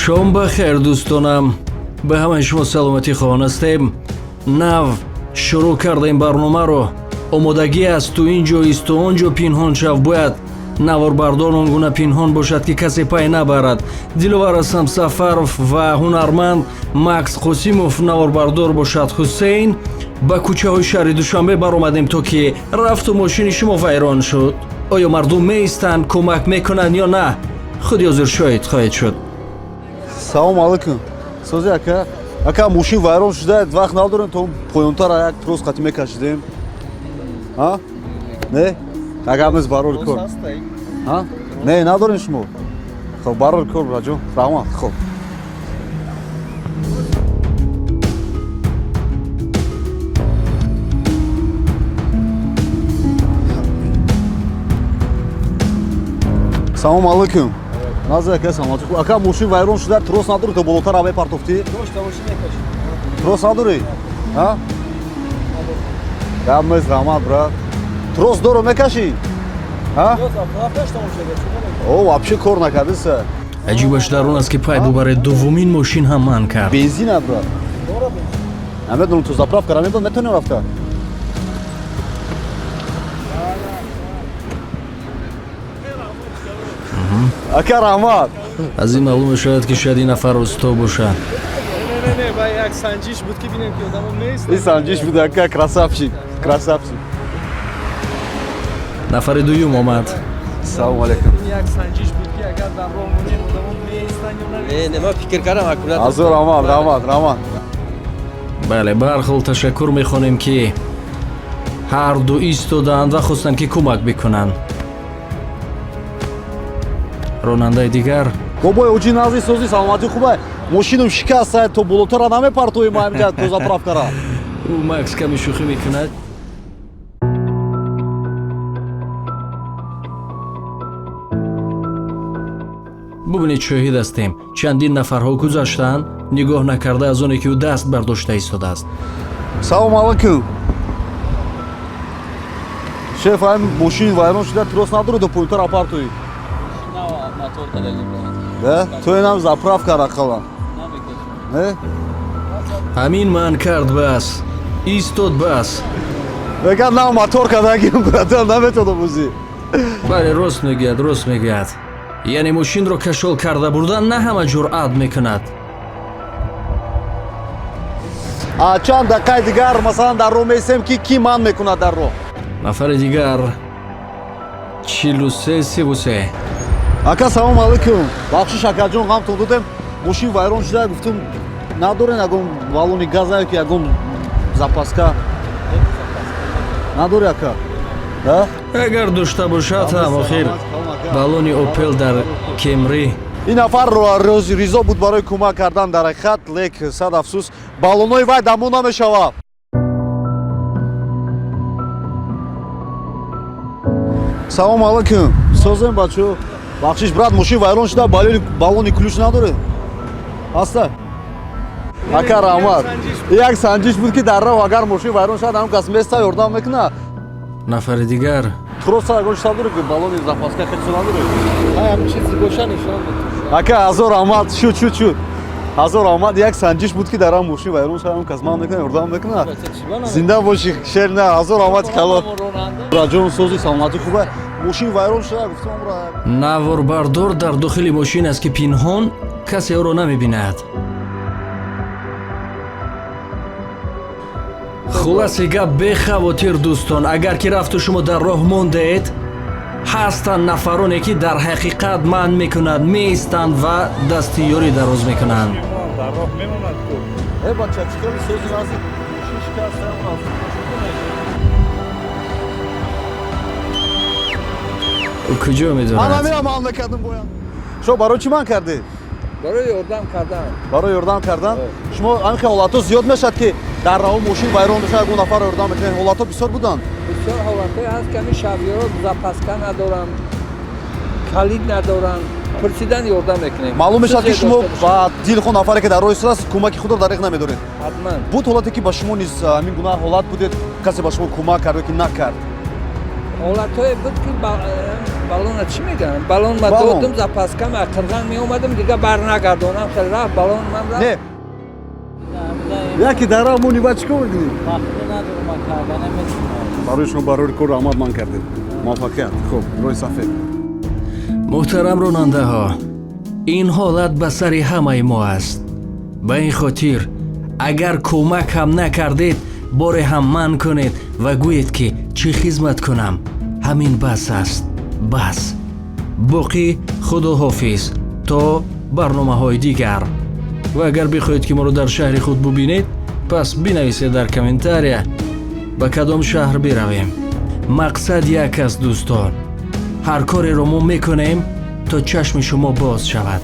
Шом ба хайр, дӯстонам. Ба ҳамаи шумо саломатӣ хоҳон ҳастем. Нав шурӯъ кардем барномаро. Омодагӣ аст, ту ин ҷо ист, ту он ҷо пинҳон шав. Бояд наворбардор он гуна пинҳон бошад, ки касе пай набарад. Диловар ҳастам Сафаров ва ҳунарманд Макс Қосимов, наворбардор бошад Ҳусейн. Ба кӯчаҳои шаҳри Душанбе баромадем, то ки рафту мошини шумо вайрон шуд. Оё мардум меистанд, кӯмак мекунанд ё на? Худи ҳозир шоҳид хоҳед шуд. Салом алайкум. Сози, ака? Ака, мошин вайрон шуда, вақт надорем, то поёнтара як трос қатӣ мекашидем. А? Не? Агар нест, барори кор. А? Не, надорем шумо? Хоб, барори кор, браҷон. Раҳмат. Хоб. Салом алайкум. Назар, ака, саломатӣ. Ака, мошин вайрон шуда, трос надорӣ, то болотар мепартофтӣ? Трос надорӣ? А? Гап нест, раҳмат, брат. Трос доро мекашӣ? А? О, вообще кор накардиса. Аҷибаш дар он аст, ки пай бубаред, дуввумин мошин ҳам манъ кард. Бензина, брат. Намедонам, ту заправка ра метавонем рафта? Ака, раҳмат. Аз ин маълум мешавад, ки шояд ин нафар усто бошад. Не, не, як санҷиш буд, ки бинем, ки одамо нест. Ин санҷиш буд, ака, красавчик, красавчик. Нафари дуюм омад. Салому алайкум. Ин як санҷиш буд, ки агар дар роҳ монем, одамо меистанд ё Не, не, ман фикр кардам, аккурат. Азор, раҳмат, раҳмат, раҳмат. Бале, ба ҳар ҳол ташаккур мехонем, ки ҳар ду истоданд ва хостанд, ки кӯмак бикунанд. Ронандаи дигар. Бобои оҷи, назди сози, саломатӣ хубай? Мошинам шикаста, то болотара намепартоем ҳамҷа то заправкара. Ӯ Макс каме шӯхӣ мекунад. Бубинед, шоҳид ҳастем, чандин нафарҳо гузаштанд, нигоҳ накарда аз оне, ки ӯ даст бардошта истодааст. Салому алайкум. Шеф, ҳам мошин вайрон шуда, трос надорӣ, то поёнтара партоӣ? Да? То инам заправка рақала. Не? Ҳамин манъ кард, бас, истод, бас. Меган, нав мотор кардагим, братан, наметонам бозӣ. Бале, рост мегӯяд, рост мегӯяд. Яъне мошинро кашол карда бурдан на ҳама ҷуръат мекунад. А чанд дақиқаи дигар, масалан, дар роҳ меистем, ки кӣ манъ мекунад дар роҳ. Нафари дигар, 43 33. Ака, салому алайкум. Бахшиш, акаҷон, ғамтон додем. Мошин вайрон шуда, гуфтум, надорен ягон баллони газа ки ягон запаска? Надори, ака? Да? Агар дошта бошад ҳам, охир баллони Опел дар Кемри. Ин нафар ризо буд барои кӯмак кардан дар ҳақиқат, лек сад афсӯс, баллонҳои вай дамо намешавад. Салому алайкум. Созем, бачо? Бахшиш, брат, мошин вайрон шуда, баллони ключ надоред? Ҳаста? Ака, раҳмат. Як санҷиш буд, ки дар роҳ агар мошин вайрон шавад, ҳам кас места, ёрдам мекунад. Нафари дигар. Троса ягон чиз надоред, баллони запаска, хеле чиз надоред? Ҳам чизи боша, нишон медиҳам. Ака, ҳазор раҳмат. Шуд, шуд, шуд. Ҳазор раҳмат. Як санҷиш буд, ки дар роҳ мошин вайрон шавад, ҳам кас ман мекунад, ёрдам мекунад. Зинда бошӣ, шер на, ҳазор раҳмат, калон. Раҷон, сози, саломатӣ хуба? Мошин вайрон шуда, гуфтам ра. Наворбардор дар дохили мошин аст, ки пинҳон, касе ӯро намебинад. Хулоси гап, бехавотир, дӯстон, агар ки рафту шумо дар роҳ мондаед, ҳастанд нафароне, ки дар ҳақиқат манъ мекунанд, меистанд ва дасти ёрӣ дароз мекунанд. Дар роҳ мемонад ку. Э, бача, чӣ хеле сози, нази? Мошин шикаста. Ӯ куҷо Ман медонад? ҳаминам ман мекардам бояд. Шумо барои чӣ ман кардед? Барои ёрдам кардан. Барои ёрдам кардан. Шумо ҳамин хел ҳолатҳо зиёд мешавад, ки дар роҳ мошин вайрон мешавад, ягон нафар ёрдам мекунед? Ҳолатҳо бисёр буданд? Бисёр ҳолатҳое ҳаст, ки ҳамин шофёрҳо запаска надоранд, калид надоранд, пурсидан, ёрдам мекунем. Маълум мешавад, ки Чизе шумо дошта бошад. ба дилхоҳ нафаре, ки дар роҳ истодааст, кӯмаки худро дариқ намедоред. Ҳатман. Буд ҳолате, ки ба шумо низ ҳамин гуна ҳолат будед, касе ба шумо кӯмак кард ё ки накард? Ҳолатҳое буд, ки баллона, чӣ мегӯям, баллон ма Баллон. додум, запаска ма қирған меомадам, дига барнагардонам, хел рафт баллон ман рафт. Не, яке дар роҳ монӣ, баъд чӣ кор мекунӣ? Барои шумо барори кор, раҳмат, ман кардем, муваффақият. Хуб, роҳи сафед. Муҳтарам ронандаҳо, ин ҳолат ба сари ҳамаи мо аст. Ба ин хотир, агар кӯмак ҳам накардед, боре ҳам ман кунед ва гӯед, ки чӣ хизмат кунам, ҳамин бас аст, бас. Боқӣ худоҳофиз то барномаҳои дигар. Ва агар бихоҳед, ки моро дар шаҳри худ бубинед, пас бинависед дар комментария, ба кадом шаҳр биравем. Мақсад як аст, дӯстон: ҳар кореро мо мекунем, то чашми шумо боз шавад.